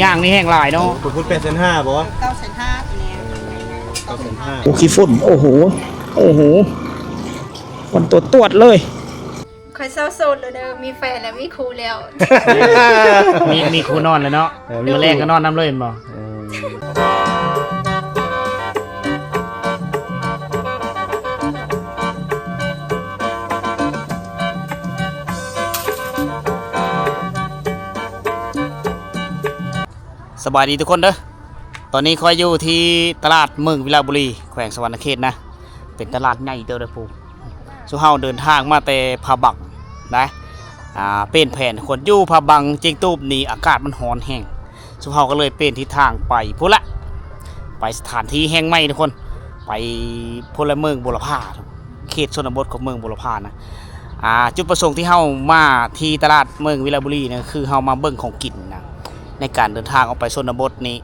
ຍ່າງນີ້ແຮງຫຼາຍເນາະ. ຕົວພຸ້ນແປດແສນຫ້າບໍ່? ເກົ້າແສນຫ້າ ຕົວນີ້ ເກົ້າແສນຫ້າ. ໂອ້ ຂີ້ຝຸ່ນ ໂອ້ໂຫ ໂອ້ໂຫ ຄົນຕົວຕວດເລີຍ. ຂ້ອຍເຊົາໂສດແລ້ວເດີ ມີແຟນແລ້ວ ມີຄູ່ແລ້ວ. ມີ ມີຄູ່ນອນແລ້ວເນາະ. ເອີ ມື້ແລງກໍນອນນຳເລີຍແມ່ນບໍ່? ເອີ ສະບາຍດີທຸກຄົນເດີ. ຕອນນີ້ຂ້ອຍຢູ່ທີ່ຕະຫຼາດເມືອງວິລະບູລີ ແຂວງສະຫວັນນະເຂດນະ. ເປັນຕະຫຼາດໃຫຍ່ເຕີບເດີຜູ້. ຊຸມເຮົາເດີນທາງມາແຕ່ພະບັງນະ. ອ່າ ປ່ຽນແຜນທຸກຄົນ. ຢູ່ພະບັງ ຈຽງຕູບນີ້ອາກາດມັນຮ້ອນແຮງ. ຊຸມເຮົາກໍເລີຍປ່ຽນທິດທາງໄປພຸ້ນລະ. ໄປສະຖານທີ່ແຫ່ງໃໝ່ທຸກຄົນ. ໄປພຸ້ນລະ ເມືອງບົວລະພາ. ເຂດຊົນນະບົດຂອງເມືອງບົວລະພານະ. ອ່າ ຈຸດປະສົງທີ່ເຮົາມາທີ່ຕະຫຼາດເມືອງວິລະບູລີນະ ຄືເຮົາມາເບິ່ງຂອງກິນນະ. ໃນການເດີນທາງອອກໄປຊົນນະບົດນີ້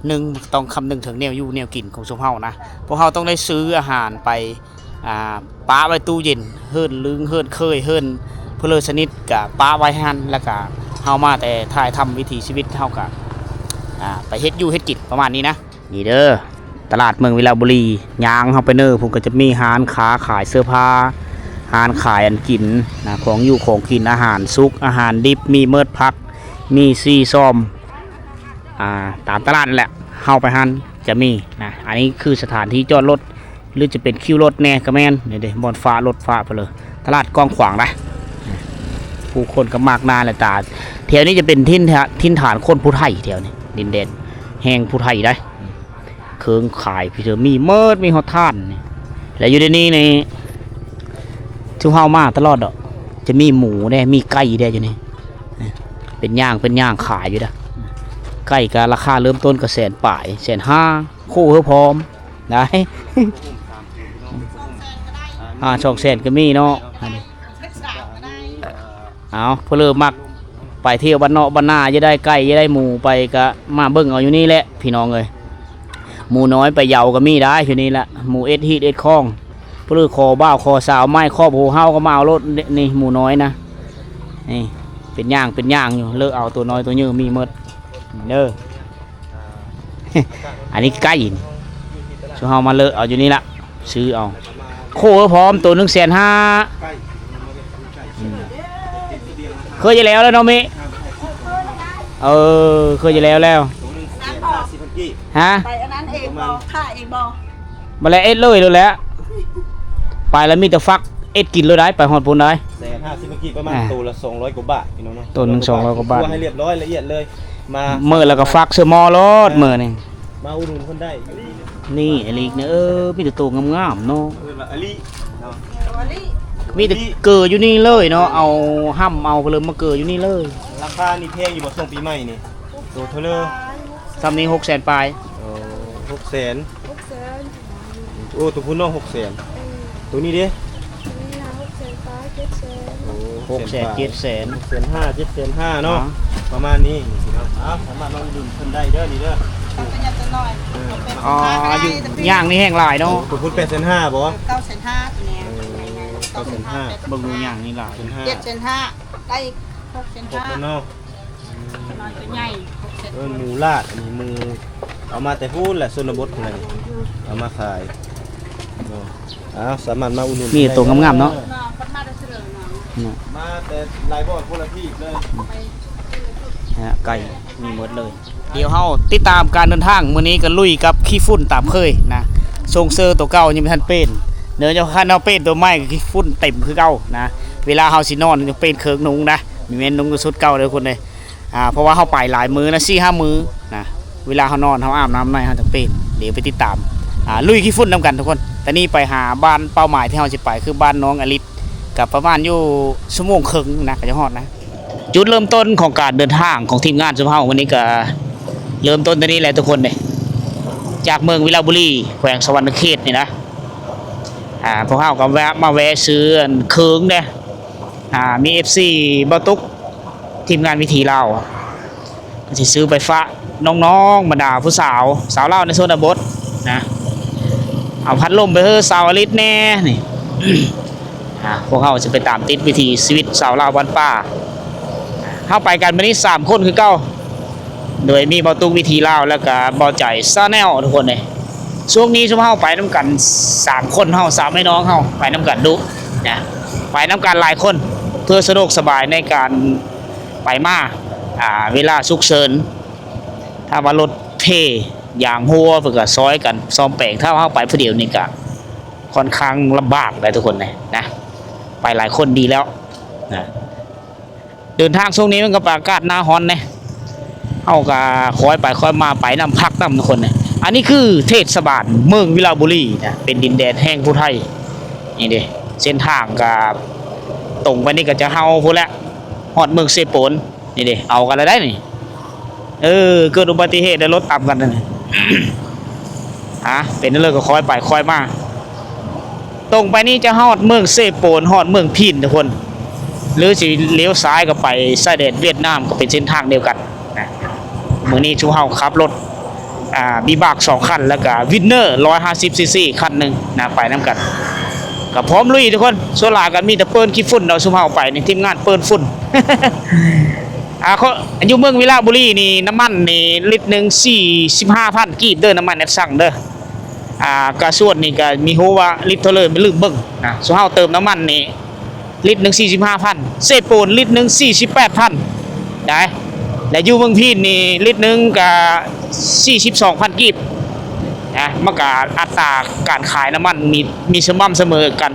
ໜຶ່ງ ຕ້ອງຄຳນຶງເຖິງແນວຢູ່ແນວກິນຂອງຊຸມເຮົານະ. ພວກເຮົາຕ້ອງໄດ້ຊື້ອາຫານໄປ ອ່າ ປະໄວ້ຕູ້ເຢັນ ເຮືອນລຶງ ເຮືອນເຄີຍ ເຮືອນເພີເລີສະໜິດ ກະປະໄວ້ຫັ້ນ. ແລ້ວກະເຮົາມາແຕ່ຖ່າຍທຳວິຖີຊີວິດ ເຮົາກະ ອ່າ ໄປເຮັດຢູ່ເຮັດກິນປະມານນີ້ນະ. ນີ້ເດີ ຕະຫຼາດເມືອງວິລະບູລີ ຍ່າງເຂົ້າໄປເນີພຸ້ນ ກໍຈະມີຮ້ານຄ້າຂາຍເສື້ອຜ້າ ຮ້ານຂາຍອັນກິນນະ ຂອງຢູ່ຂອງກິນ ອາຫານສຸກ ອາຫານດິບ ມີເໝິດ ຜັກ ມີຊີ້ຊອມ ອ່າ ຕາມຕະຫຼາດນັ້ນແຫຼະ ເຂົ້າໄປຫັ້ນຈະມີນະ. ອັນນີ້ຄືສະຖານທີ່ຈອດລົດ ຫຼືຈະເປັນຄິວລົດແດ່ກໍແມ່ນ. ນີ້ເດ້ ບ່ອນຝາກລົດຝາກໄປເລີຍ. ຕະຫຼາດກວ້າງຂວາງໃດ໋ ຜູ້ຄົນກໍມາກໜາຫຼາຍຕາ. ແຖວນີ້ຈະເປັນຖິ່ນ ຖິ່ນຖານຄົນຜູ້ໄທ ແຖວນີ້ ດິນແດນແຫ່ງຜູ້ໄທໃດ໋. ເຄື່ອງຂາຍພີເທີມີເໝິດ ມີຮອດຖ່ານນີ້. ແລະຢູ່ໃນນີ້ນີ້ ຊຸມເຮົາມາຕະຫຼອດດອກ ຈະມີໝູແດ່ ມີໄກ່ແດ່ຢູ່ນີ້. ເປັນຢ່າງ ເປັນຢ່າງຂາຍຢູ່ເດ້. ໄກ່ກໍລາຄາເລີ່ມຕົ້ນກໍແສນປາຍ ແສນຫ້າ ໂຄເຮີພ້ອມ. ໄດ້ ອ່າ ສອງແສນກໍມີເນາະ. ອັນນີ້ ເອົາ ຜູ້ເລີມັກໄປທ່ຽວບ້ານນອກບ້ານນາ ຢາກໄດ້ໄກ່ ຢາກໄດ້ໝູໄປ ກໍມາເບິ່ງເອົາຢູ່ນີ້ແຫຼະ ພີ່ນ້ອງເອີຍ. ໝູນ້ອຍໄປເຍົາກໍມີໄດ້ຢູ່ນີ້ແຫຼະ ໝູເອັດຮີດເອັດຄອງ. ຜູ້ເລີຂໍບ່າວຂໍສາວ ໄມ້ຄອບຫົວເຫົ່າກໍມາເອົາໂລດ ນີ້ໝູນ້ອຍນະ. ນີ້ ເປັນຢ່າງ ເປັນຢ່າງຢູ່ ເລືອກເອົາ ຕົວນ້ອຍຕົວໃຫຍ່ມີໝົດເດີ. ອັນນີ້ໄກ່ນີ້ ຊຸມເຮົາມາເລືອກເອົາຢູ່ນີ້ລະ ຊື້ເອົາ. ໂຄເຮີພ້ອມ ໂຕໜຶ່ງແສນຫ້າ. ອືມ ເຄີຍຈະແລ້ວແລ້ວເນາະເມ? ເອີ ເຄີຍຈະແລ້ວແລ້ວ. ຮະ? ໄປອັນນັ້ນເອງບໍ່? ຂ້າເອງບໍ່? ມາແລ້ວເອັດເລີຍໂລດແຫຼະ. ໄປແລ້ວມີແຕ່ຟັກ ເອັດກິນໂລດໄດ໋ ໄປຮອດພຸ້ນໄດ໋. ແສນຫ້າສິບກີບ ປະມານ ອ່າ ໂຕລະສອງຮ້ອຍກວ່າບາດ ພີ່ນ້ອງເນາະ. ໂຕໜຶ່ງສອງຮ້ອຍກວ່າບາດ ໃຫ້ລຽບຮ້ອຍລະອຽດເລີຍ. ມາ ມື້ລະກໍຟັກເຊື່ອໝໍໂລດ ມື້ນີ້ ມາອຸດໜູນເພິ່ນໄດ້. ນີ້ອາລິກນີ້ ເອີ ມີແຕ່ໂຕງາມໆເນາະ. ເອີ້ນວ່າອາລິເນາະ ມີແຕ່ເກີຢູ່ນີ້ເລີຍເນາະ. ເອົາຫ້ຳເອົາເລີມມາເກີຢູ່ນີ້ເລີຍ. ລາຄານີ້ແພງຢູ່ບໍ່ ຊ່ວງປີໃໝ່ນີ້? ໂຕເທົ່າເລີ ຊ່ຳນີ້ຫົກແສນປາຍ. ເອີ ຫົກແສນ ຫົກແສນ. ໂອ້ ໂຕພຸ້ນເນາະ ຫົກແສນ. ເອີ ໂຕນີ້ເດ້? ໂຕນີ້ນະ ຫົກແສນປາຍ ເຈັດແສນ. ໂອ້ ຫົກແສນ ເຈັດແສນ ຫົກແສນຫ້າ ເຈັດແສນຫ້າເນາະ. ອ່າ ປະມານນີ້ພີ່ນ້ອງ. ເອົາ ສາມາດມາອຸດໜູນເພິ່ນໄດ້ເດີ ນີ້ເດີ. ເອີ ເປັນ ອໍ ຢູ່ຍ່າງນີ້ແຮງຫຼາຍເນາະ. ໂຕພຸ້ນແປດແສນຫ້າບໍ່? ເກົ້າແສນຫ້າ ຕົວນີ້. ເອີ ເກົ້າແສນຫ້າ. ເບິ່ງດູຍ່າງນີ້ຫຼາຍ. ເຈັດແສນຫ້າ ໄດ້ອີກ ຫົກແສນຫ້າ ເນາະ. ນ້ອຍຕົວໃຫຍ່ ຫົກແສນ. ເອີ້ນໝູລາດ ອັນນີ້ໝູ ເອົາມາແຕ່ພຸ້ນແຫຼະ ຊົນນະບົດພຸ້ນແຫຼະ ເອົາມາຂາຍເນາະ. ເອົາ ສາມາດມາອຸດໜູນ ມີແຕ່ໂຕງາມໆເນາະ. ມາແຕ່ຫຼາຍບ່ອນ ຄົນລະທີ່ເລີຍ. ໄກ່ມີໝົດເລີຍ. ດຽວເຮົາຕິດຕາມການເດີນທາງ. ມື້ນີ້ກໍລຸຍກັບຂີ້ຝຸ່ນຕາມເຄີຍນະ ຊົງເຊີໂຕເກົ່າຍັງບໍ່ທັນປ່ຽນເດີ. ຄັນເຮົາປ່ຽນໂຕໃໝ່ກໍຂີ້ຝຸ່ນເຕັມຄືເກົ່ານະ. ເວລາເຮົາຊິນອນ ຍັງປ່ຽນເຄື່ອງນຸ່ງນະ ມີແມ່ນນຸ່ງແຕ່ຊຸດເກົ່າເດີຄົນເດີ. ອ່າ ເພາະວ່າເຮົາໄປຫຼາຍມື້ນະ ສີ່ຫ້າມື້ນະ. ເວລາເຮົານອນ ເຮົາອາບນ້ຳໃນ ເຮົາຈັ່ງປ່ຽນ. ດຽວໄປຕິດຕາມ ອ່າ ລຸຍຂີ້ຝຸ່ນນຳກັນທຸກຄົນ. ຕອນນີ້ໄປຫາບ້ານເປົ້າໝາຍທີ່ເຮົາຊິໄປ ຄືບ້ານນ້ອງອາລິດ ກໍປະມານຢູ່ຊົ່ວໂມງເຄິ່ງນະ ກໍຈະຮອດນະ. ຈຸດເລີ່ມຕົ້ນຂອງການເດີນທາງຂອງທີມງານຊຸມເຮົາມື້ນີ້ກໍເລີ່ມຕົ້ນແຕ່ນີ້ແຫຼະທຸກຄົນເດ້ ຈາກເມືອງວິລະບູລີ ແຂວງສະຫວັນນະເຂດນີ້ນະ. ອ່າ ພວກເຮົາກໍແວະ ມາແວະຊື້ອັນເຄື່ອງເດ້. ອ່າ ມີເອັຟຊີບ່າວຕຸກ ທີມງານວິຖີລາວ ກໍຊິຊື້ໄປຝາກນ້ອງໆ ບັນດາຜູ້ສາວ ສາວລາວໃນຊົນນະບົດນະ. ເອົາພັດລົມໄປເຮີສາວອາລິດແດ່ນີ້. ອ່າ ພວກເຮົາຈະໄປຕາມຕິດວິຖີຊີວິດຊາວລາວບ້ານປ່າ. ເຮົາໄປກັນມື້ນີ້ສາມຄົນຄືເກົ່າ. ໂດຍມີເບົາຕຸກວິຖີລາວ ແລ້ວກະເບົາໃຈ Channel ທຸກຄົນເອີຍ. ຊ່ວງນີ້ຊຸມເຮົາໄປນຳກັນສາມຄົນເຮົາ ສາມພີ່ນ້ອງເຮົາໄປນຳກັນດຸນະ ໄປນຳກັນຫຼາຍຄົນ ເພື່ອສະດວກສະບາຍໃນການໄປມາ ອ່າ ເວລາສຸກເສີນ ຖ້າວ່າລົດເພ ຢາງຮົ່ວ ເພິ່ນກະຊ່ອຍກັນສ້ອມແປງ. ຖ້າເຮົາໄປຜູ້ດຽວນີ້ກະຄ່ອນຂ້າງລຳບາກໄດ໋ທຸກຄົນເອີຍນະ ໄປຫຼາຍຄົນດີແລ້ວນະ. ເດີນທາງຊ່ວງນີ້ມັນກໍອາກາດໜ້າຮ້ອນແດ່ ເຮົາກໍຄ່ອຍໄປຄ່ອຍມາ ໄປນຳພັກນຳທຸກຄົນເອີຍ. ອັນນີ້ຄືເທດສະບານເມືອງວິລະບູລີນະ ເປັນດິນແດນແຫ່ງຜູ້ໄທ. ນີ້ເດ້ ເສັ້ນທາງກໍຕົງໄປນີ້ກໍຈະເຮົາພຸ້ນແຫຼະ ຮອດເມືອງເຊໂປນ. ນີ້ເດ້ ເອົາກັນແລ້ວໄດ໋ນີ້. ເອີ ເກີດອຸບັດຕິເຫດ ແລ້ວລົດຕຳກັນນັ້ນ ອາ ເປັນແນວເລີຍກໍຄ່ອຍໄປຄ່ອຍມາ. ຕົງໄປນີ້ຈະຮອດເມືອງເຊໂປນ ຮອດເມືອງພີນທຸກຄົນ ຫຼືຊິລ້ຽວຊ້າຍກໍໄປຊາຍແດນຫວຽດນາມ ກໍເປັນເສັ້ນທາງດຽວກັນນະ. ມື້ນີ້ຊຸມເຮົາຂັບລົດ ອ່າ ວິບາກສອງຄັນ ແລ້ວກະວິນເນີຮ້ອຍຫ້າສິບຊີຊີຄັນໜຶ່ງນະ ໄປນຳກັນ ກໍພ້ອມລຸຍທຸກຄົນ. ສ່ວນຫຼາຍກໍມີແຕ່ເປີ້ນຂີ້ຝຸ່ນເນາະ ຊຸມເຮົາໄປນີ້ ທີມງານເປີ້ນຝຸ່ນ. ອ່າ ຢູ່ເມືອງວິລະບູລີນີ້ ນ້ຳມັນນີ້ລິດໜຶ່ງສີ່ສິບຫ້າພັນກີບເດີ ນ້ຳມັນແອັດຊັງເດີ. ອ່າ ກາຊວນນີ້ກໍມີຮູ້ວ່າລິດເທົ່າໃດ ລືມເບິ່ງນະ. ຊຸມເຮົາເຕີມນ້ຳມັນນີ້ລິດໜຶ່ງສີ່ສິບຫ້າພັນ ເຊໂປນລິດໜຶ່ງສີ່ສິບແປດພັນໄດ໋ ແລະ ຢູ່ເມືອງພີນນີ້ລິດໜຶ່ງກໍສີ່ສິບສອງພັນກີບນະ. ມັນກໍອັດຕາການຂາຍນ້ຳມັນມີ ມີສະໝ່ຳສະເໝີກັນ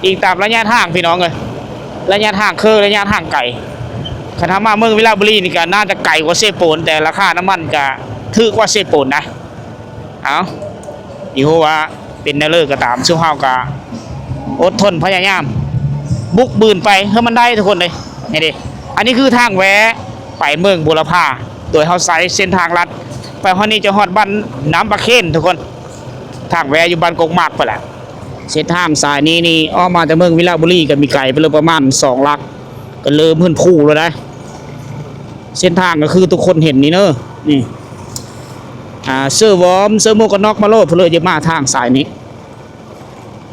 ອີງຕາມໄລຍະທາງພີ່ນ້ອງເອີຍ ໄລຍະທາງຄືໄລຍະທາງໄກ. ຄັນເຮົາມາເມືອງວິລະບູລີນີ້ກໍໜ້າຈະໄກກວ່າເຊໂປນ ແຕ່ລາຄານ້ຳມັນກໍຖືກກວ່າເຊໂປນນະ. ເອົາ ຊິຮູ້ວ່າເປັນແນວເລີກໍຕາມ ຊຸມເຮົາກໍອົດທົນພະຍາຍາມບຸກບືນໄປໃຫ້ມັນໄດ້ທຸກຄົນເດ້. ນີ້ເດ້ ອັນນີ້ຄືທາງແວະໄປເມືອງບູລະພາ ໂດຍເຮົາໃຊ້ເສັ້ນທາງລັດ ໄປຮອດນີ້ຈະຮອດບ້ານນ້ຳປາເຄນທຸກຄົນ ທາງແວະຢູ່ບ້ານກົກໝາກພຸ້ນແຫຼະ. ເສັ້ນທາງສາຍນີ້ນີ້ ອອກມາຈາກເມືອງວິລະບູລີກໍມີໄກໄປເລີຍປະມານສອງຫຼັກ ກໍເລີ່ມເຮືອນພູແລ້ວນະ. ເສັ້ນທາງກໍຄືທຸກຄົນເຫັນນີ້ເນີ ນີ້ ອ່າ ເສື້ອວອມ ເສື້ອໝວກກັນນັອກມາໂລດ ເພິ່ນເລີຍຈະມາທາງສາຍນີ້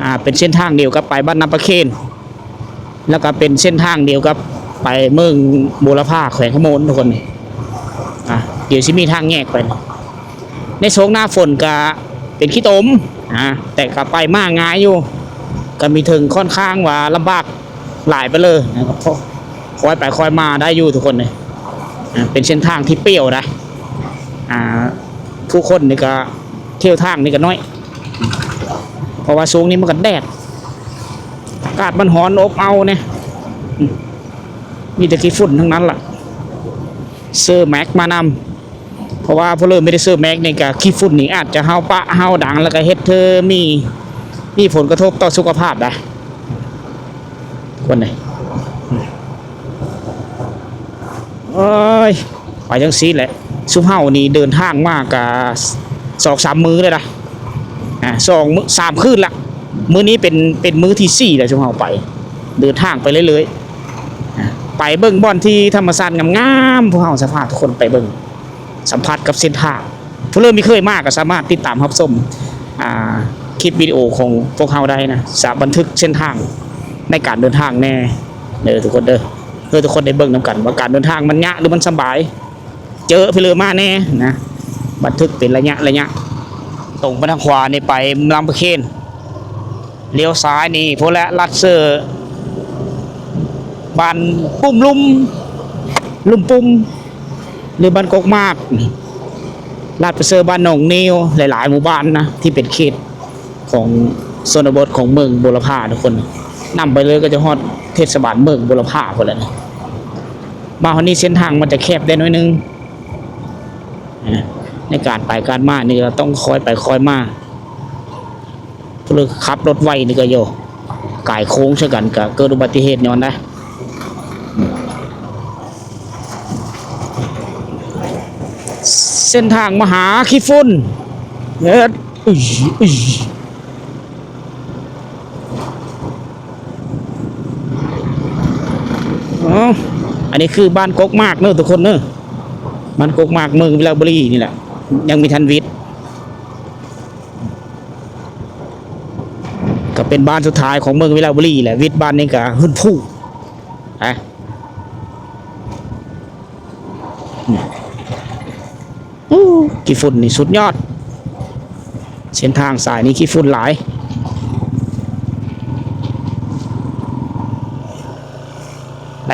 ອ່າ ເປັນເສັ້ນທາງດຽວກັບໄປບ້ານນ້ຳປາເຄນ ແລ້ວກໍເປັນເສັ້ນທາງດຽວກັບໄປເມືອງບູລະພາ ແຂວງຄຳມ່ວນທຸກຄົນ. ອ່າ ດຽວຊິມີທາງແຍກໄປ ໃນຊ່ວງໜ້າຝົນກະເປັນຂີ້ຕົມ ອ່າ ແຕ່ກະໄປມາງ່າຍຢູ່ ກະມີເຖິງຂ້ອນຂ້າງວ່າລຳບາກຫຼາຍໄປເລີຍນະ ຄ່ອຍໄປຄ່ອຍມາໄດ້ຢູ່ທຸກຄົນເອີຍ. ອ່າ ເປັນເສັ້ນທາງທີ່ປ່ຽວນະ ອ່າ ຜູ້ຄົນນີ້ກະ ແຖວທາງນີ້ກະໜ້ອຍ ເພາະວ່າຊ່ວງນີ້ມັນກະແດດ ອາກາດມັນຮ້ອນອົບເອົາແດ່ ມີແຕ່ຂີ້ຝຸ່ນທັງນັ້ນລະ. ເຊີແມັກມານຳ ເພາະວ່າຜູ້ເລີ່ມມີແຕ່ເຊີແມັກນີ້ກະ ຂີ້ຝຸ່ນນີ້ອາດຈະເຫົ່າປະເຫົ່າດັງ ແລ້ວກະເຮັດໃຫ້ມີ ມີຜົນກະທົບຕໍ່ສຸຂະພາບໄດ໋ ຄົນນີ້. ໂອ້ຍ ໄປຈັ່ງຊີ້ແຫຼະ ຊຸມເຮົານີ້ເດີນທາງມາກະສອງສາມມື້ແລ້ວນະ ອ່າ ສອງມື້ ສາມຄືນລະ. ມື້ນີ້ເປັນ ເປັນມື້ທີສີ່ແລ້ວ ຊຸມເຮົາໄປ ເດີນທາງໄປເລື້ອຍໆ ອ່າ ໄປເບິ່ງບ່ອນທີ່ທຳມະຊາດງາມໆ ພວກເຮົາຈະພາທຸກຄົນໄປເບິ່ງ ສຳຜັດກັບເສັ້ນທາງ. ຜູ້ເລີ່ມມີເຄີຍມາກໍສາມາດຕິດຕາມຮັບຊົມ ອ່າ ຄລິບວິດີໂອຂອງພວກເຮົາໄດ້ນະ ຈະບັນທຶກເສັ້ນທາງໃນການເດີນທາງແດ່ເດີທຸກຄົນເດີ ເພື່ອທຸກຄົນໄດ້ເບິ່ງນຳກັນວ່າການເດີນທາງມັນຍາກ ຫຼື ມັນສະບາຍ ເຈີເພິ່ນເລີມາແດ່ນະ ບັນທຶກເປັນໄລຍະໄລຍະ. ຕົງໄປທາງຂວານີ້ໄປລຳປະເຄນ ລ້ຽວຊ້າຍນີ້ພຸ້ນແຫຼະ ລັດເຊີບ້ານປຸ່ມລຸມ ລຸ່ມປຸ່ມ ຫຼື ບ້ານກົກໝາກ ລັດໄປເຊີບ້ານໜອງນິວ ຫຼາຍໆໝູ່ບ້ານນະ ທີ່ເປັນເຂດ ຂອງຊົນນະບົດຂອງເມືອງບູລະພາທຸກຄົນ. ນຳໄປເລີຍກໍຈະຮອດເທດສະບານເມືອງບູລະພາພຸ້ນແຫຼະ. ມາຮອດນີ້ເສັ້ນທາງມັນຈະແຄບໄດ້ໜ້ອຍໜຶ່ງ ໃນການໄປການມານີ້ກໍຕ້ອງຄ່ອຍໄປຄ່ອຍມາ. ຜູ້ເລີກຂັບລົດໄວນີ້ກໍໂຍ ກາຍໂຄ້ງໃສ່ກັນກໍເກີດອຸບັດຕິເຫດຍ້ອນໄດ້. ເສັ້ນທາງມະຫາຂີ້ຝຸ່ນ ເອີ ອຸ້ຍ ອຸ້ຍ. ອໍ ອັນນີ້ຄືບ້ານກົກໝາກເດີທຸກຄົນເດີ ບ້ານກົກໝາກ ເມືອງວິລະບູລີນີ້ແຫຼະ ຍັງມີທັນວິດ ກໍເປັນບ້ານສຸດທ້າຍຂອງເມືອງວິລະບູລີແຫຼະ ວິດບ້ານນີ້ກໍຫຶ້ນພູ ໄປ. ນີ້ ຂີ້ຝຸ່ນນີ້ສຸດຍອດ. ເສັ້ນທາງສາຍນີ້ຂີ້ຝຸ່ນຫຼາຍ.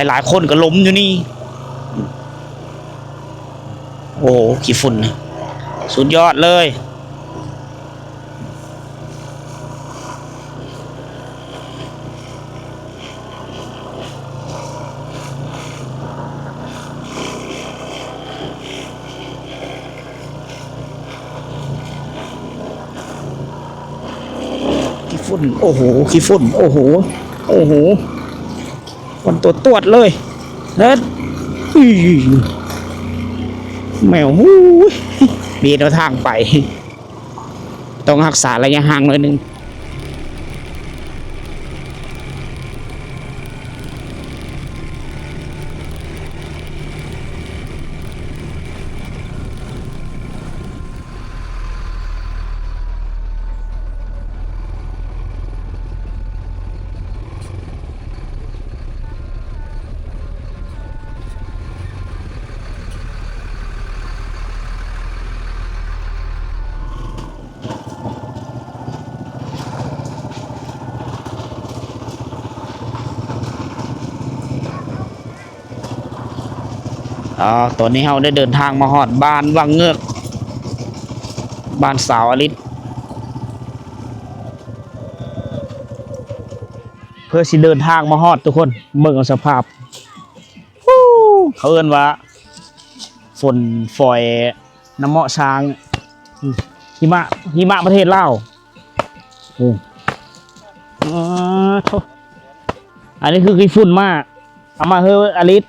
ຫຼາຍໆຄົນກໍລົມຢູ່ນີ້. ໂອ້ ຂີ້ຝຸ່ນນີ້ສຸດຍອດເລີຍ. ຂີ້ຝຸ່ນ ໂອ້ໂຫ ຂີ້ຝຸ່ນ ໂອ້ໂຫ ໂອ້ໂຫ ຄົນຕົວຕວດເລີຍ ເຮັດ ອຸ້ຍ ແມວ ຫູຍ ເບດເອົາທາງໄປ ຕ້ອງຮັກສາໄລຍະຫ່າງໜ້ອຍໜຶ່ງ. ອາ ຕອນນີ້ເຮົາໄດ້ເດີນທາງມາຮອດບ້ານວັງເງືອກ ບ້ານສາວອາລິດ ເພື່ອຊິເດີນທາງມາຮອດ ທຸກຄົນ ເບິ່ງເອົາສະພາບ ເຂົາເອີ້ນວ່າຝົນຝອຍ ນ້ຳເມາະຊ້າງ ຫິມະ ຫິມະປະເທດລາວ. ໂອ້ ເອີ ໂທ້ ອັນນີ້ຄືຂີ້ຝຸ່ນມາ ເອົາມາເຮີອາລິດ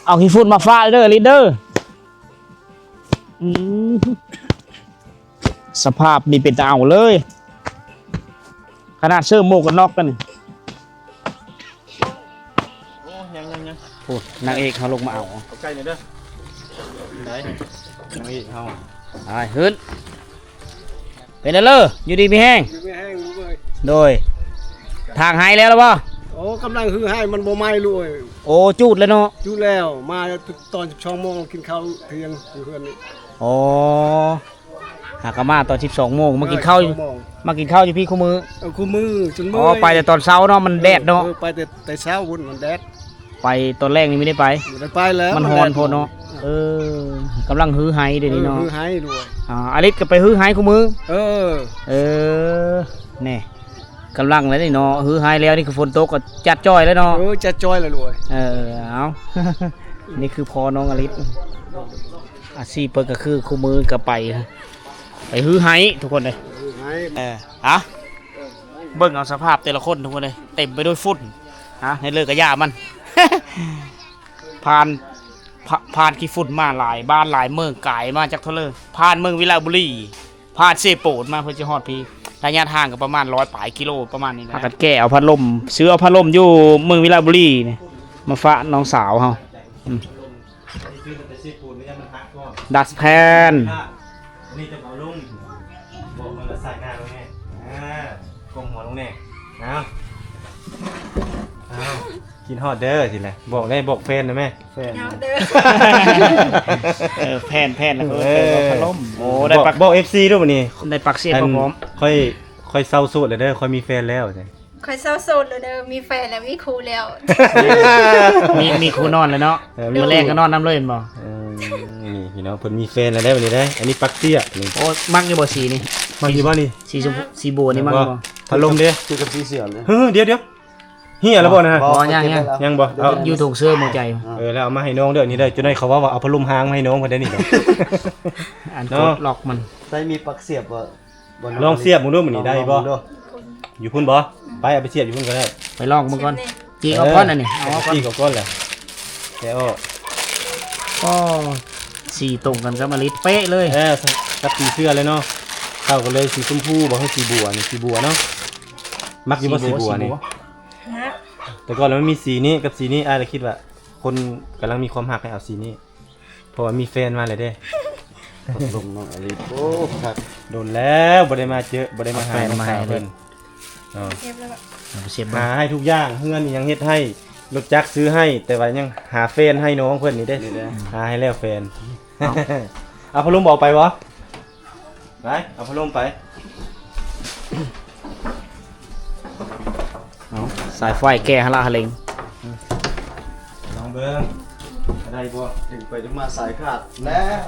ເອົາຂີ້ຝຸ່ນມາຟາດເດີ ອາລິດເດີ. ອືມ ສະພາບນີ້ເປັນຕາເອົາເລີຍ. ຂະໜາດເສີມໝວກກັນນັອກກັນນີ້ ໂອ້ ຍັງໆໆ ໂອ້ ນາງເອກເຮົາລົງມາເອົາ ເອົາໄກ່ໜ້ອຍເດີ ໄດ້ ນາງເອກເຮົາ ໄປຂຶ້ນ ເປັນແນວເລີ ຢູ່ດີມີແຮງ ຢູ່ດີມີແຮງລູກເອີຍ ໂດຍ ທາງໄຮ່ແລ້ວລະບໍ່? ໂອ້ ກຳລັງຮື້ໄຮ່ ມັນບໍ່ໄໝ້ລູກເອີຍ ໂອ້ ຈູດແລ້ວເນາະ ຈູດແລ້ວ ມາຕອນສິບສອງໂມງ ກິນເຂົ້າທ່ຽງຢູ່ເຮືອນນີ້ ອໍ ຫາກະມາຕອນສິບສອງໂມງ ມາກິນເຂົ້າຢູ່ ມາກິນເຂົ້າຢູ່ພີ້ຄູ່ມື້ ເອີ ຄູ່ມື້ຈົນເມື່ອຍ ອໍ ໄປແຕ່ຕອນເຊົ້າເນາະ ມັນແດດເນາະ ເອີ ໄປແຕ່ ແຕ່ເຊົ້າພຸ້ນ ມັນແດດ ໄປຕອນແລງນີ້ບໍ່ໄດ້ໄປ ບໍ່ໄດ້ໄປແລ້ວ ມັນຮ້ອນໂພດເນາະ ເອີ ກຳລັງຮື້ໄຮ່ດຽວນີ້ເນາະ ຮື້ໄຮ່ດ້ວຍ ອາ ອາລິດກໍໄປຮື້ໄຮ່ຄູ່ມື້ ເອີ ເອີ ແນ່ ກຳລັງແລ້ວນີ້ເນາະ ຮື້ໄຮ່ແລ້ວນີ້ຄືຝົນຕົກກໍຈັດຈ້ອຍແລ້ວເນາະ ເອີ ຈັດຈ້ອຍແລ້ວລວຍ ເອີ ເອົາ ນີ້ຄືພໍ່ນ້ອງອາລິດ ອາຊີບເພິ່ນກໍຄືຄູ່ມື້ກໍໄປ ໄປຮື້ໄຮ່ທຸກຄົນເອີຍ ຮື້ໄຮ່ ເອີ ອະ ເບິ່ງເອົາສະພາບແຕ່ລະຄົນທຸກຄົນເອີຍ ເຕັມໄປດ້ວຍຝຸ່ນ ຮະ ໃຫ້ເລີກກະຢ່າມັນ ຜ່ານ ຜ່ານຂີ້ຝຸ່ນມາຫຼາຍບ້ານຫຼາຍເມືອງ ກາຍມາຈາກທົ່ວເລີ ຜ່ານເມືອງວິລະບູລີ ຜ່ານເຊໂປນມາເພື່ອຈະຮອດພີ້ ໄລຍະທາງກໍປະມານຮ້ອຍປາຍກິໂລ ປະມານນີ້ແຫຼະ ພາກັນແກ່ເອົາພັດລົມ ຊື້ເອົາພັດລົມຢູ່ເມືອງວິລະບູລີນີ້ ມາຝາກນ້ອງສາວເຮົາ ອືມ ດັດແພນ ອັນນີ້ຈະເອົາລົງ ບອກມັນລະສາຍໜ້າລົງແນ່ ອາ ກົ້ມຫົວລົງແນ່ ເອົາ ເອົາ ຄິດຮອດເດີ ຊິແຫຼະ ບອກໄດ້ ບອກແຟນນະແມ່ ແຟນ ເອົາເດີ ເອີ ແພນ ແພນ ແລ້ວກໍ ເອີ ເອີ ພັດລົມ ໂອ້ ໄດ້ປັກ ບອກ ບອກເອັຟຊີດູບັດນີ້ ໄດ້ປັກສຽງ ອັນ ພ້ອມໆ ຂ້ອຍ ຂ້ອຍເຊົາໂສດແລ້ວເດີ ຂ້ອຍມີແຟນແລ້ວ ຂ້ອຍເຊົາໂສດແລ້ວເດີ ມີແຟນແລ້ວ ມີຄູ່ແລ້ວ ມີ ມີຄູ່ນອນແລ້ວເນາະ ເອີ ມື້ແລກກໍນອນນຳເລີຍແມ່ນບໍ່? ເອີ ນີ້ພີ່ນ້ອງ ເພິ່ນມີແຟນແລ້ວເດ້ບັດນີ້ເດ້ ອັນນີ້ປັກເຊຍນີ້ ໂອ້ ມັກຢູ່ບໍ່ສີນີ້? ມັກຢູ່ບໍ່ນີ້? ສີຊົມ ສີບົວນີ້ມັກຢູ່ບໍ່? ພັດລົມເດ້ ຄືກັບສີສຽວເລີຍ ເຮີ້ ດຽວໆ ເຮຍແລ້ວບໍ່ນະ? ບໍ່ ຍັງ ຍັງ ຍັງບໍ່? ເອົາ ຢູ່ຖົງເຊີໝໍໃຈ ເອີ ແລ້ວເອົາມາໃຫ້ນ້ອງເດີ ນີ້ເດີ ຈົນໄດ້ເຂົາເວົ້າວ່າເອົາພັດລົມຫາງມາໃຫ້ນ້ອງເພິ່ນໄດ້ນີ້ເດີ ອັນ ເນາະ ກົດລັອກມັນ ໃສ່ມີປັກສຽບບໍ່? ລອງສຽບເບິ່ງດູມື້ນີ້ໄດ້ບໍ່? ຢູ່ພຸ້ນບໍ່? ໄປເອົາໄປສຽບຢູ່ພຸ້ນກໍໄດ້ ໄປລອງເບິ່ງກ່ອນ ຈີກເອົາກ່ອນ ເອີ ອັນນີ້ ເອົາອອກກ່ອນ ຈີກເອົາກ່ອນແຫຼະ ແກະອອກ ກໍສີຕົງກັນກັບອາລິດເປະເລີຍ ເອີ ກັບສີເສື້ອເລີຍເນາະ ເຂົ້າກັນເລີຍ ສີຊົມພູບໍ່ ຫຼືສີບົວນີ້ ສີບົວເນາະ ມັກຢູ່ບໍ່ສີບົວນີ້? ມັກ ແຕ່ກ່ອນມັນມີສີນີ້ກັບສີນີ້ ອ້າຍລະຄິດວ່າຄົນກຳລັງມີຄວາມຮັກໃຫ້ເອົາສີນີ້ ເພາະວ່າມີແຟນມາແລ້ວເດ້ ຕົກລົງນ້ອງອາລິດ ໂອ້ ຄັກ ດົນແລ້ວບໍ່ໄດ້ມາເຈີ ບໍ່ໄດ້ມາຫານ້ອງສາວເພິ່ນ ເນາະ ເກັບແລ້ວ ເອົາໄປເກັບ ຫາໃຫ້ທຸກຢ່າງ ເຮືອນອີ່ຫຍັງເຮັດໃຫ້ ລົດຈັກຊື້ໃຫ້ ແຕ່ວ່າຍັງຫາແຟນໃຫ້ນ້ອງເພິ່ນນີ້ເດ້ ນີ້ເດ້ ຫາໃຫ້ແລ້ວແຟນ. ເອົາ ເອົາພັດລົມອອກໄປບໍ່? ໄປ ເອົາພັດລົມໄປ. ເອົາ ສາຍໄຟແກ່ຫະລະຫະເລັງ ລອງເບິ່ງ ໄດ້ບໍ່? ດຶງໄປດຶງມາສາຍຂາດແລ້ວ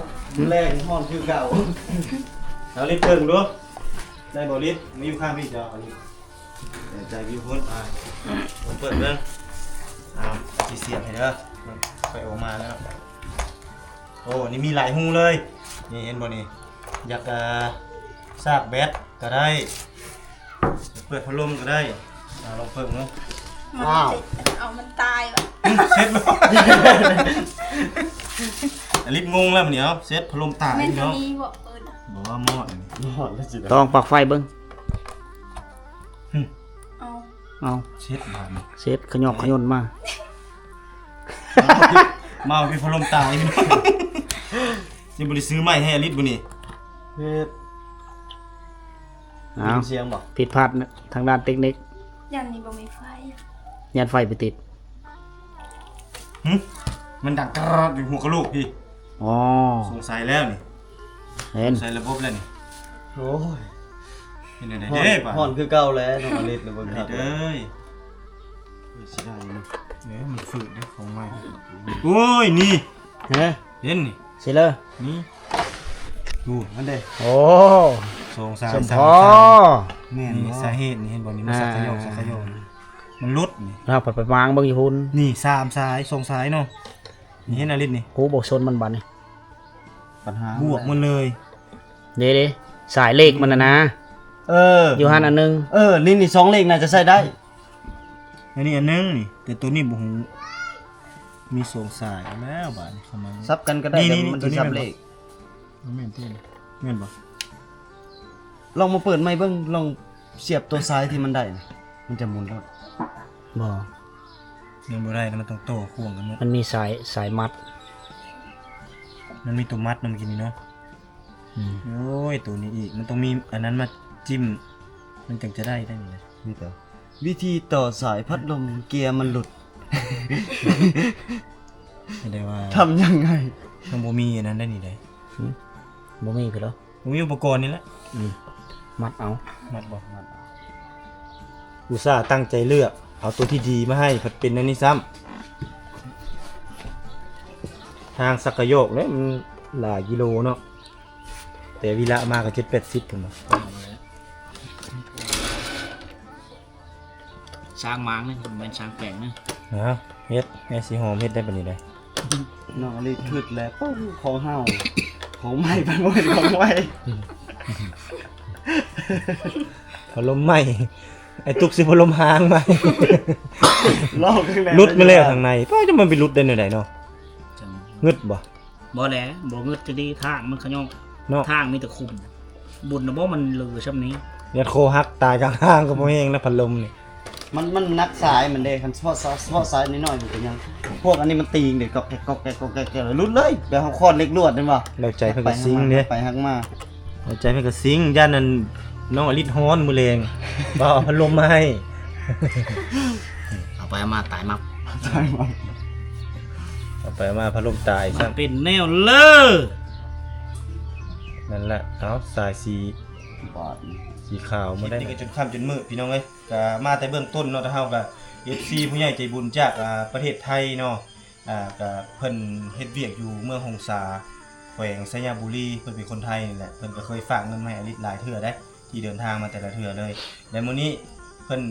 ແລງຮ້ອນຄືເກົ່າ. ເອົາລິດເບິ່ງດູ ໄດ້ບໍ່ລິດ? ມີຢູ່ຂ້າງພີ້ ເຈົ້າເອົາລິດ ໃຈຢູ່ພຸ້ນ ອ່າ ເປີດເບິ່ງ. ອ່າ ຊິສຽບໃຫ້ເດີ ໄຟອອກມາແລ້ວ. ໂອ້ ນີ້ມີຫຼາຍຮູເລີຍ ນີ້ເຫັນບໍ່ນີ້? ຢາກ ເອີ ຊາກແບັດກໍໄດ້ ເປີດພັດລົມກໍໄດ້. ອ່າ ລອງເປີດເບິ່ງ. ມັນ ອ້າວ ເອົາມັນຕາຍວະ ເຊັດບໍ່? ອາລິດງົງແລ້ວບັດນີ້. ເອົາ ເຊັດພັດລົມຕາຍ ແມ່ນເນາະ ນີ້ບໍ່ເປີດ ບໍ່ວ່າມອດ ມອດແລ້ວຊິ ຕ້ອງປັກໄຟເບິ່ງ. ຫຶ ເອົາ ເອົາ ເຊັດບາດນີ້ ເຊັດຂະຫຍອກຂະຍົນມາ ມາເອົາພີ່ ພັດລົມຕາຍ ຊິບໍ່ໄດ້ຊື້ໃໝ່ໃຫ້ອາລິດບໍ່ນີ້? ເຮັດ ເອົາ ໄດ້ຍິນສຽງບໍ່? ຜິດພາດທາງດ້ານເຕັກນິກ ຢ້ານນີ້ບໍ່ມີໄຟ ຢ້ານໄຟໄປຕິດ. ຫຶ ມັນດັງກຣອດຢູ່ຫົວກະໂຫຼກພີ້. ອໍ ສົງໄສແລ້ວນີ້ ເຫັນ ໃສ່ລະບົບແລ້ວນີ້. ໂອ້ຍ ເປັນຈັ່ງໃດເດ້ບາດ ຮ້ອນຄືເກົ່າແລ້ວ ນ້ອງອາລິດ ເບິ່ງຄັກເອີຍ. ເສຍດາຍເນາະ ເອີ ມັນຝືດເດ້ ຂອງໃໝ່. ໂອ້ຍ ນີ້ ຮະ ເຫັນນີ້ ຊິເລີ ນີ້ ໂອ້ ອັນເດ້ ໂອ້ ສອງສາຍ ສົມພໍ ແມ່ນ ນີ້ ບໍ່ ສາເຫດນີ້ ເຫັນບໍ່ນີ້ ມັນ ອ່າ ສັກຂະໂຍກ ສັກຂະໂຍກ ມັນຫຼຸດນີ້. ເຮົາໄປ ໄປມາງເບິ່ງຢູ່ພຸ້ນ ນີ້ ສາມສາຍ ສອງສາຍເນາະ. ນີ້ເຫັນອາລິດນີ້ ໂອ້ ບໍ່ຊົນມັນບາດນີ້ ບັນຫາບວກໝົດເລີຍ. ເດ້ໆ ສາຍເລກມັນນະນະ ເອີ ຢູ່ຫັ້ນອັນໜຶ່ງ ເອີ ນີ້ ນີ້ສອງເລກໜ້າຈະໃຊ້ໄດ້. ອັນນີ້ອັນໜຶ່ງນີ້ ແຕ່ໂຕນີ້ບໍ່ຮູ້ ມີສອງສາຍ. ເອົາແລ້ວບາດນີ້ເຂົ້າມາ ສັບກັນກໍໄດ້ ນີ້ ແຕ່ ນີ້ ມັນ ໂຕນີ້ ຊິສັບເລກ ແມ່ນບໍ່? ແມ່ນຕິ ແມ່ນບໍ່? ລອງມາເປີດໃໝ່ເບິ່ງ ລອງສຽບຕົວສາຍທີ່ມັນໄດ້ນະ ມັນຈະໝູນໂລດ. ບໍ່ ຍັງບໍ່ໄດ້ນະ ມັນຕ້ອງຕໍ່ຂວ້ງກັນເນາະ. ມັນມີສາຍ ສາຍມັດ ມັນມີຕົວມັດນຳກິນນີ້ເນາະ. ອືມ ໂອ້ຍ ໂຕນີ້ອີກ ມັນຕ້ອງມີອັນນັ້ນມາຈິ້ມ ມັນຈັ່ງຈະໄດ້ ໄດ້ນີ້ນະ. ນີ້ກໍວິທີຕໍ່ສາຍພັດລົມ ເກຍມັນຫຼຸດ ແຕ່ວ່າ ທຳຍັງໄງ? ຍັງບໍ່ມີອັນນັ້ນໄດ້ນີ້ເດ້. ຫຶ ບໍ່ມີພຸ້ນເນາະ. ບໍ່ມີອຸປະກອນນີ້ແຫຼະ. ອືມ ມັດເອົາ ມັດບໍ່? ມັດເອົາ. ອຸດສ່າຕັ້ງໃຈເລືອກເອົາຕົວທີ່ດີມາໃຫ້ ພັດເປັນອັນນີ້ຊ້ຳ. ທາງສັກຂະໂຍກເດ້ ມັນຫຼາຍກິໂລເນາະ ແຕ່ວິລະມາກໍເຈັດແປດສິບພຸ້ນນະ. ສ້າງມາງນີ້ ບໍ່ແມ່ນສ້າງແປງນະ. ນະ ເຮັດ ແມ່ສີຫອມເຮັດໄດ້ປານນີ້ໄດ໋. ນ້ອງອາລິດຄຶດແລ້ວ ຂອງເຮົາ ຂອງໃໝ່ ໄປບໍ່ເຫັນຂອງໃໝ່. ພັດລົມໃໝ່ ໄອ້ຕຸກຊື້ພັດລົມຫາງໃໝ່ ລອກຂ້າງໃນ ຫຼຸດມາແລ້ວຂ້າງໃນ. ປ້າ ຈະມັນໄປຫຼຸດໄດ້ແນວໃດເນາະ? ງຶດບໍ່? ບໍ່ແຫຼະ ບໍ່ງຶດຈະດີ ທາງມັນຂະຫຍອກເນາະ ທາງມີແຕ່ຂຸມ. ບຸນນະບໍ່ ມັນເຫຼືຊ່ຳນີ້ ຍັດຄໍຫັກຕາຍກາງທາງກໍບໍ່ແຮງນະ ພັດລົມນີ້. ມັນ ມັນໜັກສາຍມັນເດ້ ຄັນສະເພາະສາຍ ສະເພາະສາຍນ້ອຍໆ ມັນກໍຍັງ ພວກອັນນີ້ມັນຕີງເດ້ ກອກແກກ ກອກແກກ ກອກແກກ ແລ້ວຫຼຸດເລີຍ. ແບບເຮົາຄອນເຫຼັກລວດແມ່ນບໍ່? ແລ້ວໃຈເພິ່ນກໍຊິງເດ້ ໄປຫັກມາ ແລ້ວໃຈເພິ່ນກໍຊິງ. ຢ້ານອັນນ້ອງອາລິດຮ້ອນມື້ແລງ ວ່າເອົາພັດລົມມາໃຫ້. ເອົາໄປເອົາມາຕາຍມັບ ຕາຍມັບ ເອົາໄປເອົາມາພັດລົມຕາຍຊ້ຳ ເປັນແນວເລີ. ນັ້ນແຫຼະ ເອົາ ສາຍສີບອດ ສີຂາວ ມື້ນີ້ກໍຈົນຄ່ຳຈົນມືດ ພີ່ນ້ອງເອີຍ. ກໍມາແຕ່ເບື້ອງຕົ້ນເນາະ ທາງເຮົາກໍ ເອັຟຊີ ຜູ້ໃຫຍ່ໃຈບຸນຈາກ ອ່າ ປະເທດໄທເນາະ ອ່າ ກໍເພິ່ນເຮັດວຽກຢູ່ເມືອງຫົງສາ ແຂວງໄຊຍະບູລີ ເພິ່ນເປັນຄົນໄທນີ້ແຫຼະ. ເພິ່ນກໍເຄີຍຝາກເງິນມາໃຫ້ອາລິດຫຼາຍເທື່ອເດ້ ທີ່ເດີນທາງມາແຕ່ລະເທື່ອເລີຍ. ແລະ ມື້ນີ້ເພິ່ນ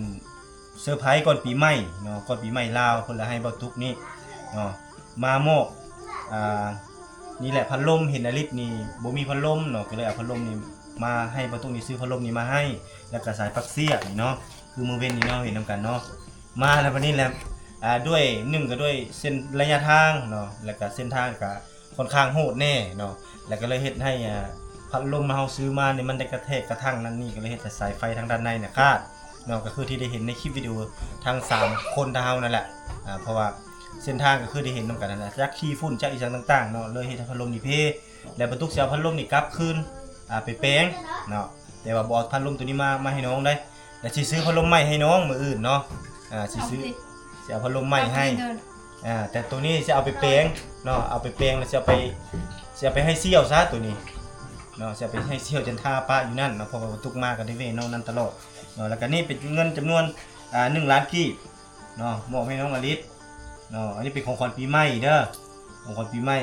ເຊີໄພກ່ອນປີໃໝ່ເນາະ ກ່ອນປີໃໝ່ລາວ ເພິ່ນລະໃຫ້ບ່າວຕຸກນີ້ເນາະ ມາມອບ ອ່າ ນີ້ແຫຼະ ພັດລົມ. ເຫັນອາລິດນີ້ບໍ່ມີພັດລົມເນາະ ກໍເລີຍເອົາພັດລົມນີ້ມາໃຫ້ບ່າວຕຸກນີ້ ຊື້ພັດລົມນີ້ມາໃຫ້ ແລ້ວກໍສາຍປັກເຊຍນີ້ເນາະ ຄືມື້ເວັນນີ້ເນາະ ເຫັນນຳກັນເນາະ. ມາແລ້ວບັດນີ້ແຫຼະ ອ່າ ດ້ວຍ ໜຶ່ງກໍດ້ວຍເສັ້ນໄລຍະທາງເນາະ ແລ້ວກໍເສັ້ນທາງກໍຄ່ອນຂ້າງໂຫດແດ່ເນາະ ແລ້ວກໍເລີຍເຮັດໃຫ້ ອ່າ ພັດລົມເຮົາຊື້ມານີ້ ມັນໄດ້ກະແທກກະທັງນັ້ນນີ້ ກໍເລີຍເຮັດໃຫ້ສາຍໄຟທາງດ້ານໃນນະຂາດເນາະ. ກໍຄືທີ່ໄດ້ເຫັນໃນຄລິບວິດີໂອທັງສາມຄົນທາງເຮົານັ້ນແຫຼະ ອ່າ ເພາະວ່າເສັ້ນທາງກໍຄືໄດ້ເຫັນນຳກັນນັ້ນແຫຼະ ຈັກຂີ້ຝຸ່ນ ຈັກອີ່ຫຍັງຕ່າງໆເນາະ ເລີຍເຮັດໃຫ້ພັດລົມນີ້ເພ ແລ້ວບັນທຸກຊິເອົາພັດລົມນີ້ກັບຄືນ ອ່າ ໄປແປງເນາະ ແຕ່ວ່າບໍ່ເອົາພັດລົມໂຕນີ້ມາ ມາໃຫ້ນ້ອງໄດ໋ ແລ້ວຊິຊື້ພັດລົມໃໝ່ໃຫ້ນ້ອງມື້ອື່ນເນາະ. ອ່າ ຊິຊື້ ເອົາຕິ ຊິ ຈະເອົາພັດລົມໃໝ່ໃຫ້ ອ່າ ແຕ່ໂຕນີ້ຊິເອົາໄປແປງເນາະ ເອົາໄປແປງແລ້ວຊິເອົາໄປ ຊິເອົາໄປໃຫ້ສ່ຽວຊະໂຕນີ້ເນາະ ຊິເອົາໄປໃຫ້ສ່ຽວຈັນທາປະຢູ່ນັ້ນເນາະ ເພາະວ່າຕຸກມາກໍໄດ້ແວ່ນ້ອງນັ້ນຕະຫຼອດເນາະ ແລ້ວກໍນີ້ເປັນເງິນຈຳນວນ ອ່າ ໜຶ່ງລ້ານກີບເນາະ ມອບໃຫ້ນ້ອງອະລິດເນາະ ອັນນີ້ເປັນຂອງຂວັນປີໃໝ່ເດີ ຂອງຂວັນປີໃໝ່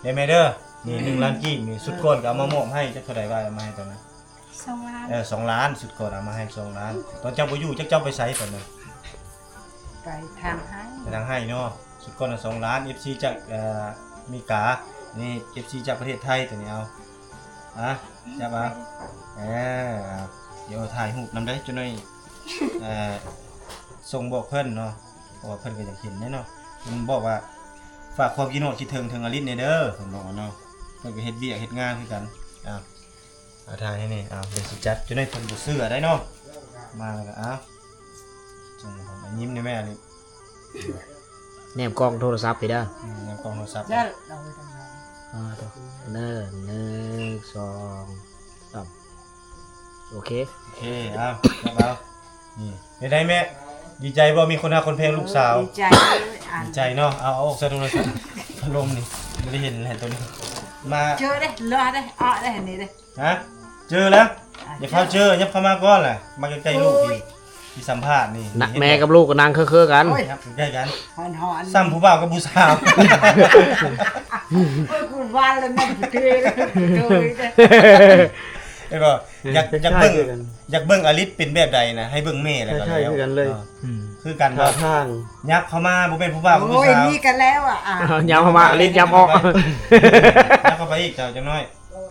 ເດີແມ່ເດີ ນີ້ໜຶ່ງລ້ານກີບນີ້ ຊຸດກ່ອນກໍເອົາມາມອບໃຫ້ ຈັກເທົ່າໃດວ່າເອົາມາໃຫ້ຕອນນັ້ນ ສອງລ້ານ ເອີ ສອງລ້ານ ຊຸດກ່ອນເອົາມາໃຫ້ສອງລ້ານ ຕອນເຈົ້າບໍ່ຢູ່ ຈັກເຈົ້າໄປໃສຕອນນັ້ນ ໄປທາງໄຮ່ ໄປທາງໄຮ່ເນາະ ຊຸດກ່ອນນະສອງລ້ານ ເອັຟຊີຈາກ ເອີ ອາເມລິກາ ນີ້ເອັຟຊີຈາກປະເທດໄທ ໂຕນີ້ເອົາ ອ່ະ ຈັບເອົາ ເອີ ດຽວຖ່າຍຮູບນຳເດີ ຈັກໜ້ອຍ ເອີ ສົ່ງບອກເພິ່ນເນາະ ເພາະວ່າເພິ່ນກໍຢາກເຫັນແດ່ເນາະ ເພິ່ນບອກວ່າ ຝາກຄວາມຄິດຮອດຄິດເຖິງເຖິງອາລິດແດ່ເດີ ເພິ່ນບອກວ່າເນາະ ເພິ່ນກໍເຮັດວຽກເຮັດງານຄືກັນ ອ່າ ເອົາຖ່າຍໃຫ້ແດ່ ເອົາ ດຽວຊິຈັດ ຈັກໜ້ອຍເພິ່ນບໍ່ເຊື່ອໄດ໋ເນາະ ມາແລ້ວກໍ ເອົາ ສົ່ງໃຫ້ ຍິ້ມແດ່ແມ່ອາລິດ ແນມກ້ອງໂທລະສັບພີ້ເດີ ອືມ ແນມກ້ອງໂທລະສັບ ເຈົ້າ ເອົາໄວ້ທາງໃດ ອ່າ ເດີ ໜຶ່ງ ສອງ ສາມ ໂອເຄ ໂອເຄ ເອົາ ຈັບເອົາ ນີ້ ເປັນໃດແມ່ ດີໃຈບໍ່ ມີຄົນຮັກຄົນແພງລູກສາວ ດີໃຈເລີຍ ອ່າ ດີໃຈເນາະ ເອົາ ເອົາອອກໃສ່ໂທລະສັບ ພັດລົມນີ້ ບໍ່ໄດ້ເຫັນແລ້ວໂຕນີ້ ມາ ເຈີເດ້ ເຫຼືອເດ້ ເອາະເດ້ ນີ້ເດ້ ຮະ ເຈີແລ້ວ ອ່າ ຢ່າພາວເຈີ ຫຍັບເຂົ້າມາກ່ອນແຫຼະ ມາໃກ້ໆລູກ ໂອ້ຍ ທີ່ ທີ່ສຳພາດນີ້ ນະ ເຫັນບໍ່ ແມ່ກັບລູກກໍນັ່ງເຄີໆກັນ ໂອ້ຍ ນັ່ງໃກ້ໆກັນ ຮ້ອນໆ ສ່ຳຜູ້ບ່າວກັບຜູ້ສາວ ໂອ້ຍ ກູວ່າແລ້ວ ນັ່ງເທິງເລີຍ ເຫັນບໍ່ ຢາກ ຢາກເບິ່ງ ຢາກເບິ່ງອາລິດເປັນແບບໃດນະ ໃຫ້ເບິ່ງແມ່ແລ້ວກໍແລ້ວ ຄືກັນເລີຍ ອ່າ ອືມ ຄືກັນບໍ່ ທ່າທາງ ຫຍັບເຂົ້າມາ ບໍ່ແມ່ນຜູ້ບ່າວກັບຜູ້ສາວ ໂອ້ຍ ນີ້ກໍແລ້ວ ອ່ະ ອ່ະ ຫຍັບເຂົ້າມາ ອາລິດຫຍັບອອກ ຫຍັບເຂົ້າໄປອີກ ເຈົ້າ ຈັກໜ້ອຍ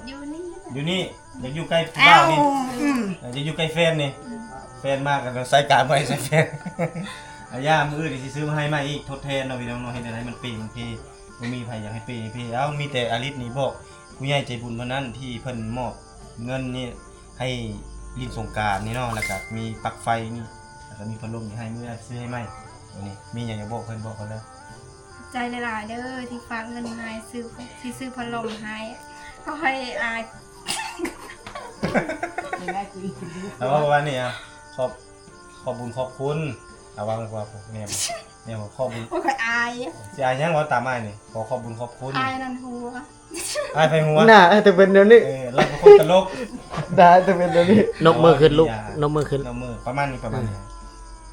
ຢູ່ນີ້ ຢູ່ນີ້ ຢາກຢູ່ໃກ້ຜູ້ບ່າວນີ້ ເອົ້າ ອືມ ເອີ ຢາກຢູ່ໃກ້ແຟນນີ້ ອືມ ແຟນມາກໍໃສ່ການບໍ່ໃຫ້ໃສ່ແຟນ ອາ ຢ່າ ມື້ອື່ນຊິຊື້ມາໃຫ້ໃໝ່ອີກ ທົດແທນເນາະ ພີ່ນ້ອງເນາະ ເຮັດແນວໃດມັນເປມັນເພ ບໍ່ມີໃຜຢາກໃຫ້ເປໃຫ້ເພ ເອົາ ມີແຕ່ອາລິດນີ້ບອກຜູ້ໃຫຍ່ໃຈບຸນເທົ່ານັ້ນ ທີ່ເພິ່ນມອບເງິນນີ້ໃຫ້ຫຼິ້ນສົງການນີ້ເນາະ ແລ້ວກໍມີປັລັກໄຟນີ້ ແລ້ວກໍມີພັດລົມນີ້ໃຫ້ ມື້ໜ້າຊິຊື້ໃຫ້ໃໝ່ ໂຕນີ້ ມີຫຍັງຢາກບອກເພິ່ນ ບອກເພິ່ນເລີຍ ຂອບໃຈຫຼາຍໆເດີ ທີ່ຝາກເງິນມາໃຫ້ຊື້ ຊິຊື້ພັດລົມໃຫ້ ຂໍໃຫ້ ອ່າ ເອົາ ເວົ້າປະມານນີ້ ອ່ະ ຂອບ ຂອບບຸນຂອບຄຸນ ເອົາ ວາງ ວາງ ແນມ ແນມ ຂອບບຸນ ໂອ້ຍ ຂ້ອຍອາຍ ຊິອາຍຫຍັງ ເວົ້າຕາມອ້າຍນີ້ ຂໍຂອບບຸນຂອບຄຸນ ອາຍນັ້ນຫົວ ອ້າຍໃຜຫົວ ໜ້າອ້າຍຕ້ອງເປັນແນວນີ້ ເອີ ລາວເປັນຄົນຕະຫຼົກ ໜ້າອ້າຍຕ້ອງເປັນແນວນີ້ ນົບມືຂຶ້ນລູກ ນົບມືຂຶ້ນ ນົບມື ປະມານນີ້ ປະມານນີ້ ອືມ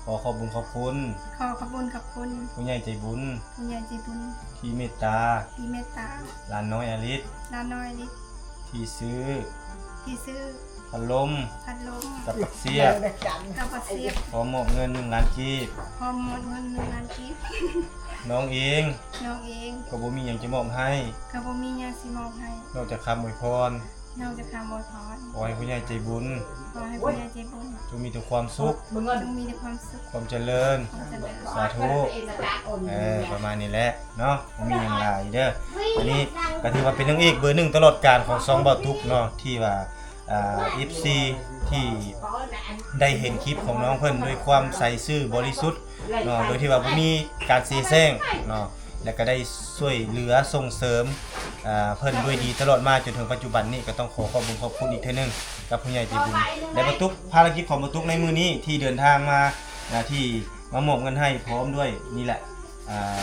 ຂໍຂອບບຸນຂອບຄຸນ ຂໍຂອບບຸນຂອບຄຸນ ຜູ້ໃຫຍ່ໃຈບຸນ ຜູ້ໃຫຍ່ໃຈບຸນ ທີ່ເມດຕາ ທີ່ເມດຕາ ຫຼານນ້ອຍອາລິດ ຫຼານນ້ອຍອາລິດ ທີ່ຊື້ ທີ່ຊື້ ພັດລົມ ພັດລົມ ກັບປັກຊຽບ ກັບປັກຊຽບ ພ້ອມມອບເງິນໜຶ່ງລ້ານກີບ ພ້ອມມອບເງິນໜຶ່ງລ້ານກີບ ນ້ອງເອງ ນ້ອງເອງ ກໍບໍ່ມີຫຍັງຈະມອບໃຫ້ ກໍບໍ່ມີຫຍັງຊິມອບໃຫ້ ນອກຈາກຄຳອວຍພອນ ນອກຈາກຄຳອວຍພອນ ຂໍໃຫ້ຜູ້ໃຫຍ່ໃຈບຸນ ຂໍໃຫ້ຜູ້ໃຫຍ່ໃຈບຸນ ຈົ່ງມີແຕ່ຄວາມສຸກ ຈົ່ງມີແຕ່ຄວາມສຸກ ຄວາມຈະເລີນ ຄວາມຈະເລີນ ສາທຸ ເອີ ປະມານນີ້ແຫຼະເນາະ ບໍ່ມີຫຍັງຫຼາຍເດີ ອັນນີ້ກໍຖືວ່າເປັນນາງເອກເບີໜຶ່ງຕະຫຼອດການຂອງຊ່ອງບ່າວຕຸກເນາະ ທີ່ວ່າ ອ່າ ເອັຟຊີ ທີ່ໄດ້ເຫັນຄລິບຂອງນ້ອງເພິ່ນດ້ວຍຄວາມໃສຊື່ບໍລິສຸດເນາະ ໂດຍທີ່ວ່າບໍ່ມີການເສແສ້ງເນາະ ແລະກໍໄດ້ຊ່ວຍເຫຼືອສົ່ງເສີມ ອ່າ ເພິ່ນດ້ວຍດີຕະຫຼອດມາຈົນເຖິງປັດຈຸບັນນີ້ ກໍຕ້ອງຂໍຂອບບຸນຂອບຄຸນອີກເທື່ອໜຶ່ງກັບຜູ້ໃຫຍ່ໃຈບຸນ ແລະ ບ່າວຕຸກ ພາລະກິດຂອງບ່າວຕຸກໃນມື້ນີ້ທີ່ເດີນທາງມາ ອ່າ ທີ່ມາມອບເງິນໃຫ້ພ້ອມດ້ວຍນີ້ແຫຼະ ອ່າ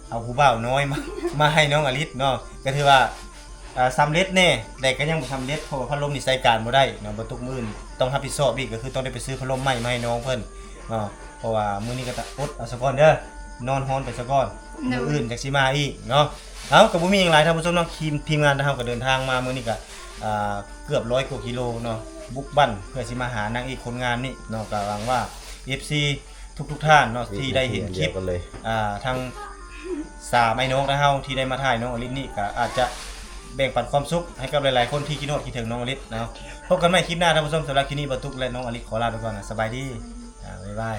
ເອົາຜູ້ບ່າວນ້ອຍມາ ມາໃຫ້ນ້ອງອາລິດເນາະ ກໍຖືວ່າ ອ່າ ສຳເລັດແດ່ ແຕ່ກໍຍັງບໍ່ສຳເລັດ ເພາະວ່າພັດລົມນີ້ໃຊ້ການບໍ່ໄດ້ເນາະ ບໍ່ຕົກມື້ອື່ນຕ້ອງຮັບຜິດຊອບອີກ ກໍຄືຕ້ອງໄດ້ໄປຊື້ພັດລົມໃໝ່ມາໃຫ້ນ້ອງເພິ່ນເນາະ ເພາະວ່າມື້ນີ້ກໍອະ ອົດເອົາສາກ່ອນເດີ ນອນຮ້ອນໄປສາກ່ອນ ໂດຍ ມື້ອື່ນຈັ່ງຊິມາອີກເນາະ ເອົ້າ ກໍບໍ່ມີຫຍັງຫຼາຍທ່ານຜູ້ຊົມເນາະ ທີມ ທີມງານເຮົາກໍເດີນທາງມາມື້ນີ້ກໍ ອ່າ ເກືອບຮ້ອຍກວ່າກິໂລເນາະ ບຸກບັ້ນເພື່ອຊິມາຫານາງເອກຄົນງາມນີ້ເນາະ ກໍຫວັງວ່າ ເອັຟຊີ ທຸກໆທ່ານເນາະ ທີ່ໄດ້ເຫັນຄລິບ ອ່າ ທັງສາມອ້າຍນ້ອງຂອງເຮົາທີ່ໄດ້ມາຖ່າຍນ້ອງອາລິດນີ້ ກໍອາດຈະແບ່ງປັນຄວາມສຸກໃຫ້ກັບຫຼາຍໆຄົນທີ່ຄິດຮອດຄິດເຖິງນ້ອງອາລິດເນາະ ພົບກັນໃໝ່ຄລິບໜ້າທ່ານຜູ້ຊົມ ສຳລັບຄລິບນີ້ ບ່າວຕຸກ ແລະ ນ້ອງອາລິດ ຂໍລາໄປກ່ອນນະ ສະບາຍດີ ອ່າ ບາຍບາຍ.